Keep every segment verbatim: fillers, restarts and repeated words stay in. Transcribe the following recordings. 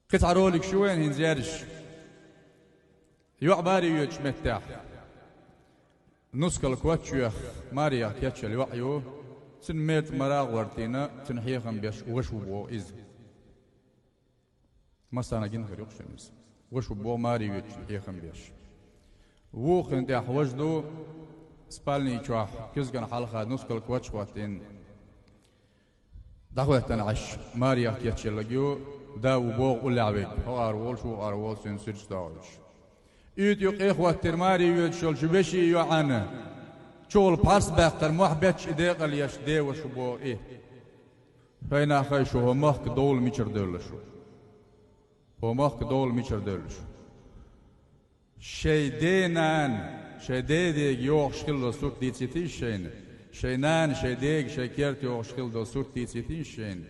Кхин цхьа ролик ю вайн хӀинца ерзаш. ЙоӀ маре йоьдучу меттехь нускал коч а йоьхна, марех кечъелла йоӀ ю. Цуьнан мертан мара а гӀортийна, цуьнан хьехам беш ваша ву боху иза. Массарна гина хир ю-кх шуна иза. Ваша ву боху маре йоьдучун хьехам беш. Вукхунна тӀехь важа ду, спальни чохь куьзгана хьалха нускал коч а хӀоттийна. ДӀахӀоьттина Ӏаш, марех кечъелларг ю, да ву боху уллехь верг, хӀокхара волуш, вукхара волуш, цуьнан суьрташ дохуьйтуш. УьйтӀа юккъе а хӀоттийра маре йоьдуш йолчу вешин йоӀана, чухула пхьарс баьккхина мохь бетташ и декъал еш, ден ваша ву боху и. Хьайна хай шу, хӀо махка довла мичара девлла шу? ХӀо махка довла мичара девлла шу? Шайн ден-нана, шайн ден-дега йогӀуш хилла сурт дийцийтийша шайна? Шайн нана, шайн дега, шайн керта йогӀуш хилла долу сурт дийцийтийша шайна?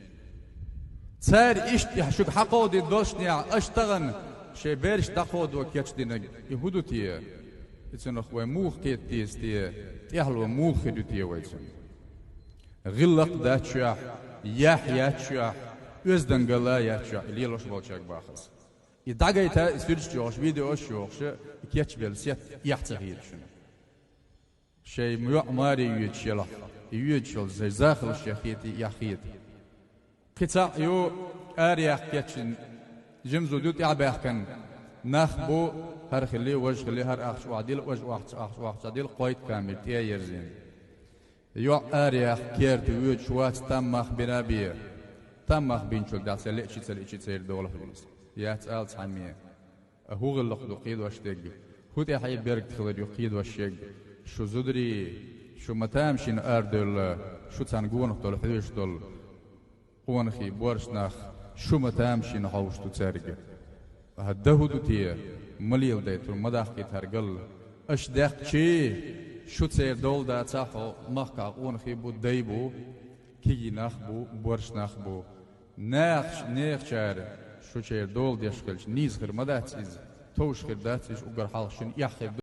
Цара иштта шуьга хьакховдийна доллушехь, аша тахана шайн бераш дӀакховдо кечдинарг, и хӀун ду те? И цунах вай муха кхета деза те? ТӀаьхьало муха хир ю те вайцунна? ГӀиллакх а дац шуьгахь, яхь яц шуьгахь, оьздангалла а яц шуьгахь, и лелош болчаьрга бахаза. И дӀагайта, и суьрташ йохуш, видеош йохуш, и кечбелла сетта эхь ца хета шуна. Шайн йоӀ маре йоьдуш елахь, и йоьдуш йолу шайн захалш шайн хетий, эхь хета. Кхин цхьаъ ю, араяьккха кечйина, жима зуда ю тӀаьхьабаьхкина. Нах бу, хӀара хили, важа хили, хӀара ахча охьадилла, важа охьа, ахча охьадилла, кхойтта камера тӀе а ерзийна. ЙоӀ араяьккха керта воьдуш вац, там мах бина а бен. Там мах бинчул тӀаьхьа ца леъчи ца леъчи церан долахь ву иза. Яц ала цхьамме. А хӀун гӀиллакх ду кхийдош дерг? ХӀун тӀаьхье бергахилар ю кхийдош ерг? Шу зударий, шу ма тамашийна арадевлла, шу царна гонах долу хьоьжуш долу къонахий, боьрша нах, шу ма тамашийна хьовш ду цаьрга. ХӀан дан хӀун ду те? Ма леладайта, ма даккхийта хӀара галла. Аша даьккхичий, шу церан дола дацахь, хьо махкахь къонахий бу, дай бу, кегий нах бу, боьрша нах бу. Нахач-, нехачара шу церан дола деш хилча, нийса хир ма дац иза, товш хир дац иза, уггар хьалха шуна эхь хир ду.